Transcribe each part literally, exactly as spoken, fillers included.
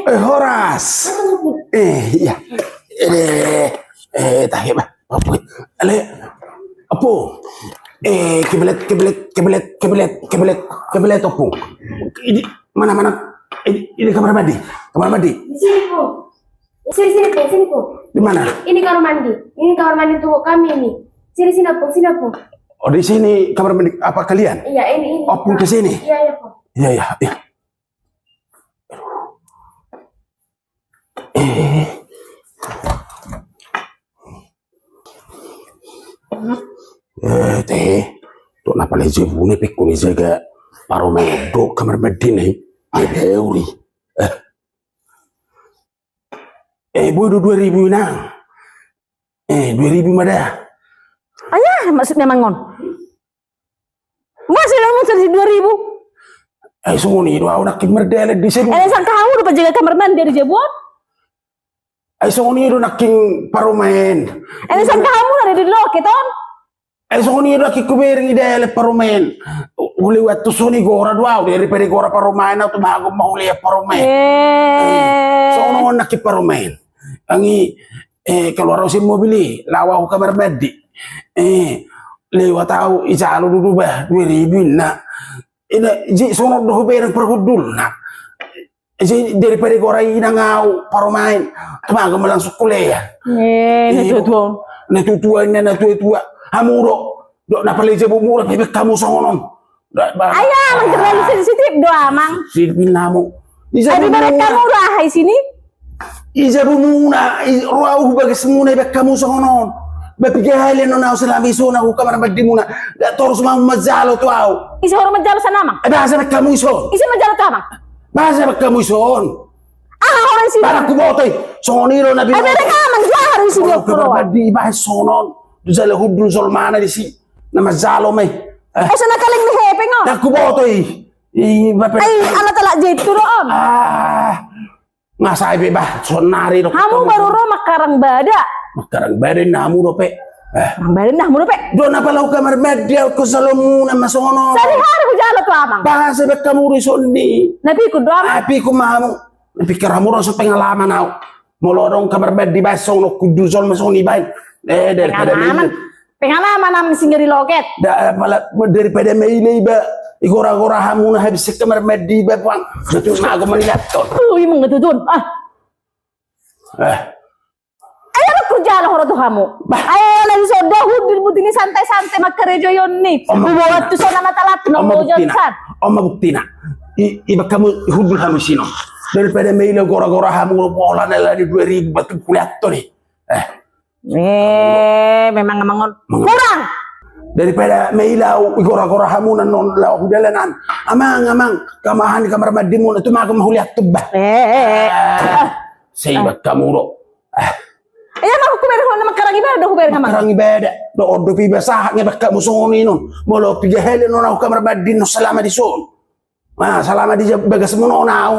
Eh, horas. Eh, iya. Eh, eh, tahe, bah. Apa? Ale. Apa? Eh, kebelet, kebelet, kebelet, kebelet, kebelet, kebelet, apa? Ini, mana, mana? Ini, ini kamar mandi. Kamar mandi. Di sini, Pung. Sini, sini, Pung. Sini, Pung. Di mana? Ini kamar mandi. Ini kamar mandi untuk kami ini. Sini, sini, Pung. Sini, Pung. Oh, di sini kamar mandi apa kalian? Iya, ini, ini. Oh, Pung ke sini? Iya, iya, Pung. Iya, iya, iya. Eh. Eh, te. Dok na pala i jebuna pe, ingkon dijaga parumaen on do kamar mandina i. Ai, beuri. Eh. Eh, boi do dua ribu inang. Eh, dua ribu ma da. Ai aha maksudna, Amang, on? Masa yang mau cari dua ribu? Eh, songon i do au nangkin mardalan di sini. Eh, sangka hamu do pajaga kamar mandi di jabu on? Eh, songon i do nangkin parumaen. Eh, sangka hamu na di loket on? Eh, songon i do nangkin hubereng i dalan parumaen. Hulewat tu son i gora do au, daripada gora parumaen au, tu mago ma hulehon parumaen. Eh. Eh, songon on nangkin parumaen. Anggi, eh, keluar au sian mobil i, laho au kamar mandi. Eh, lewat au, ijalo do, bah, dua ribu inna. Ina, jadi songon on do hubereng parhundulna. Jadi daripada gora inang au parumaen, tu mago ma langsung hulehon. Eh, na tuatua. Na tuatua, na, na tuatua. Hamu do, dok na pala i jabu murah, bebek hamu songon on. Ai, Amang terlalu sensitif do, Amang. Sensitif inna hamu. Ai, di mana hamu do aha i sini? I jabumuna, i, ro au bagasmuna, ibaen hamu songon on. Ba piga hali annon au salama i son au tu kamar mandimuna. Dang torus ma hamu manjalo tu au. Ise ho manjalo sian Amang? Eh, boasa ibaen hamu ison? Ise manjalo tu Amang? Boasa ibaen hamu ison? Aha ho ro i sini? Ba dang huboto i. Songon i do na binoto. Ai, bereng Amang jo, aha ro i sini? Kamar mandi ibaen songon on. Dijalo hundul jolmana disi. Na manjalo ma i. Eh. Eh, so na kaleng ni hepeng on. Dang huboto i. I, ba pe. Ai, ala talak jetu do on. Ah. Nga sae be, bah, sonari do. Hamu baru ro mangkarang bada. Mangkarang bada inna hamu dope. Eh. Mangkarang bada inna hamu dope. Do na pala au kamar mandi au, ingkon jalomuna ma songon on. Sari hari hujalo tu Amang. Boasa ibaen hamu ro i son i? Na pikun do Amang. Ah, pikun ma hamu. Na pikir hamu ro, so pengalaman au. Molo adong kamar mandi ibaen songon on, hundul jolma songon i ibaen. Eh, daripada pengalaman. Pengalaman am singgah di loket. Da, pala, daripada maila iba, igora-gora hamu na habis sian kamar mandi iba, puang. Betul, na ago manilaton. Ui, mangatutuon. Ah. Eh. Ai, apa kerja lah orang tu hamu? Bah. Ai, lagi soda hundul buti ni santai-santai makarejo yon ni. Om, buat tu sana matalat, no, om, buat buktina. San. Om, buktina. I, iba hamu hundul hamu sino. Daripada maila gora-gora hamu, pola na lani dua ribu batu kuliah to ni. Eh. Eh, memang Amang on. Amang on. Kurang. Daripada maila au, igora-gora hamu na non laho hudalanan. Amang, Amang, kamahan kamar mandimuna, tu mago ma huliat tu bah. Eh, eh, eh. Ah, seibat hamu do. Ah. Iya, Amang, hubereng ho na mangkarang ibada, hubereng Amang. Mangkarang ibada. Do on dope iba sahat ngebak hamu songon i non. Molo piga hali non au kamar mandi non salama di son. Ah, salama di bagasmuna on au.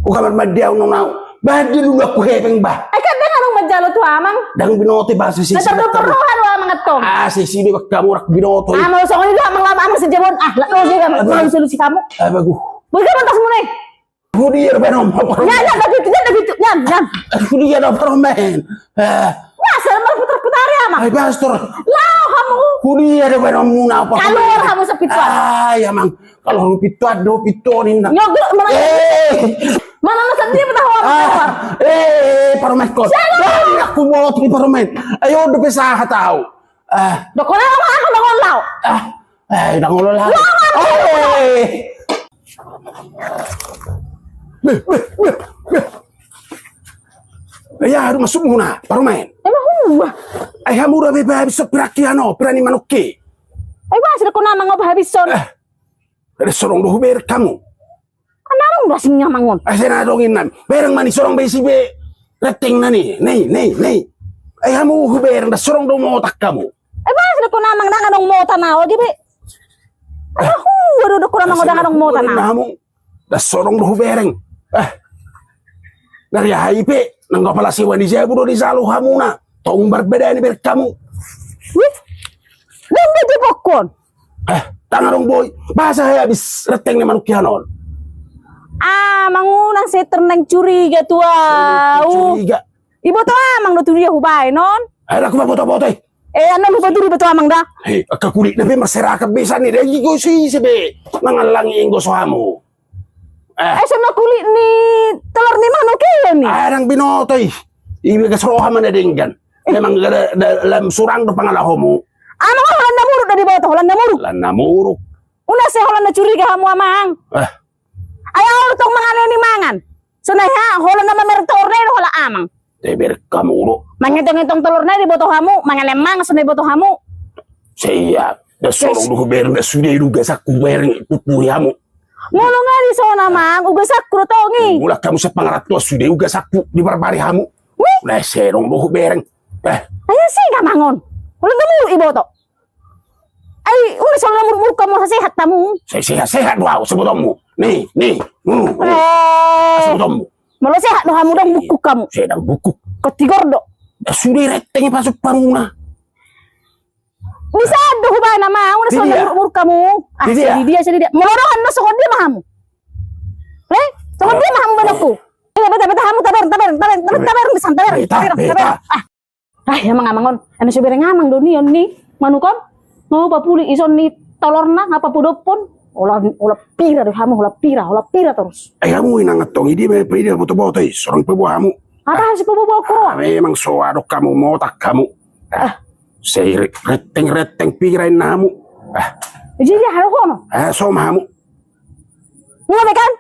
Tu kamar mandi au non au. Bah, diluluan hepeng bah. Ai kan dang adong manjalo tu Amang. Dang binoto i bah, sisi. Na tardohot roha do Amang antong. Ah, sisi do bah, hamu rap binoto i. Ah, molo songon i do Amang, lama Amang sian jabu on. Ah, lak lo sih Amang. Aduh. Solusi hamu. Ah, bagus. Buka mantas mune. Hudia do baen on. Nyan, nyan, nyan, nyan. Hudia do baen on. Eh. Masa marputar-putar i Amang. Ai, pastor. Laho hamu. Hudia do baen on muna apa? Kaluar hamu sapintu an. Ah, iya Amang. Kaluar pintu an do, pintu on inna. Nyogok, mana? Eh. Mana na sandiri petaho Amang. Ah, kaluar. Eh, parumaen kon. Siapa? Aku mau tu parumaen. Ayo, dope sahat au. Ah. Dokon au, Amang, Amang, laho. Ah. Eh, dang olo laho. Laho, Amang. Eh. Beh, beh, beh, beh. Ia, dung masuk muna, parumaen. Emang hua. Ai hamu do be habis so piraki ano, pira ni manukki. Ai boasa do kona mangob habis son. Eh. Ada sorong do hubereng hamu. Kan adong do asing Amang on. Asa na adong inna. Bereng ma ni sorong be isi be. Reteng na ni, ni, ni, ni. Ai hamu hubereng da sorong do mota hamu. Ai boasa do kona Amang, dang adong mota na au age be. Ai hua do, do kona Amang, dang adong mota na au. Hamu. Da sorong do hubereng. Eh. Dari aha i pe, nang apala sewa ni jabu do dijalo hamuna. Tong barbada ni bereng hamu. Wih. Dang be jebok on. Eh, dang adong boi. Boasa habis reteng ni manukki ano on. Ah, mangunang seter nang curiga tu au. Curiga. Iboto amang do tu dia hubaen on. Ai, na huboto-boto i. Eh, annon huboto, iboto amang da. He, angka kulit na pe marserakan be sian i, daging do ise be mangallangi, inggo so hamu. Eh. Eh, songon kulit ni tolor ni manuk i do ni. Ah, ndang binoto i. Ibagas roha ma na denggan. Memang da, da, lam surang do pangalahomu. Amang, holan na muruk do diboto, holan na muruk. Holan na muruk. Unang sai holan na curiga hamu amang. Eh. Ai au tong mangalehon i mangan. Sonai ha, holan na mamereng tolor nai do holan amang. Dibereng hamu do. Mangetong-etong tolor nai diboto hamu, mangalehon mangan sonai diboto hamu. Sai ia, da sorong do hubereng, da sude i do ugasanku bereng pupuri hamu. Molo nga dison amang, ugasanku do tong i. Mulak hamu sian pangarantoan, sude ugasanku dibarbari hamu. Wih. Na sai adong do hubereng. Eh. Ai asi amang on. Holan na muruk iboto. Ai, unang sai holan na muruk-muruk hamu, sehat hamu. Sai sehat-sehat do au, sai ibotonmu. Ni, ni. Hmm, hmm. Eh. Sai ibotonmu. Molo sehat do hamu, ndang bungkuk hamu. Sai ndang bungkuk. Kau tigor do. Da sude i, renteng i pasupaonmuna. Bisa do hubaen amang, unang sai holan na muruk-muruk hamu. Ah, di dia, di dia, di dia. Molo roha na songon dia ma hamu. Eh, songon dia ma hamu baenonku. Eh, beta, beta, hamu tabereng, tabereng, tabereng, tabereng, tabereng, tabereng, beta, tabereng, beta. Tabereng. Ah. Ah, amang, amang on. Anu, so bereng amang do ni on ni manuk on. Nga hupapuli ison ni tolorna, nga papodophon. Holan, holan pira do hamu, holan pira, holan pira torus. Ai hamu inang antong, i dia ma, i dia boto-boto i, sorong paboa hamu. Apa harus paboa-boa ko? Ah, memang so adong hamu, motak hamu. Ah. Sai re-, renteng-renteng pira inna hamu. Ah. Jadi dia halo kono. Ah, so ma hamu. Nga be kan?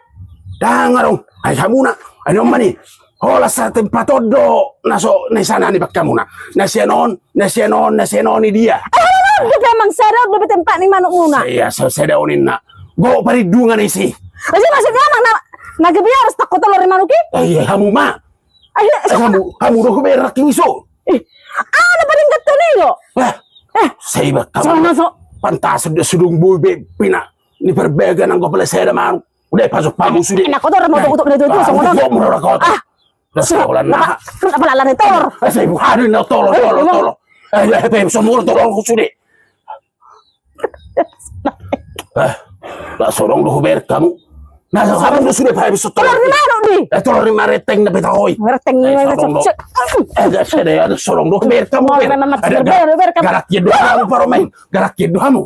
Ndang adong. Ai hamuna. Ai on ma ni. Holan satempat on do na so, na i sana ni bak hamuna. Na sian on, na sian on, na sian on, i dia. Ai holan on do pe amang, sada on do pe tempat ni manukmuna. Sai ia, sa-, sada on inna. Gok parlindungan isi. Ai maksudna amang na, na gabe harus tangko tolor ni manuk i? Ai hamu ma. Ai, ai, hamu, hamu do hubereng nangkin i so. Eh, au na paling getto ni do. Lah. Eh. Sai bak hamu. Pantas do so dung boi be pina ni parbaga nang gok pala sada manuk. Udah, pasuk pamu sude. Enak kotor, mau tutup dari tutup, songon on. Gok mura kotor. Ah. Lah, so, holan na. Apa lala ni tolor? Eh, sai buhari na tolor, tolor, tolor. Eh, ya, pe, so mura tolor ku sude. Eh, lah sorong do hubereng hamu. Na so hamu do sude, pa, so tolor. Tolor ni manuk ni. Eh, tolor ni manuk, renteng na beta hoi. Renteng ni manuk. Eh, sorong do. Eh, da, sada, ada sorong do hubereng hamu. Ada, ada, galak i do hamu, parumaen. Galak i do hamu.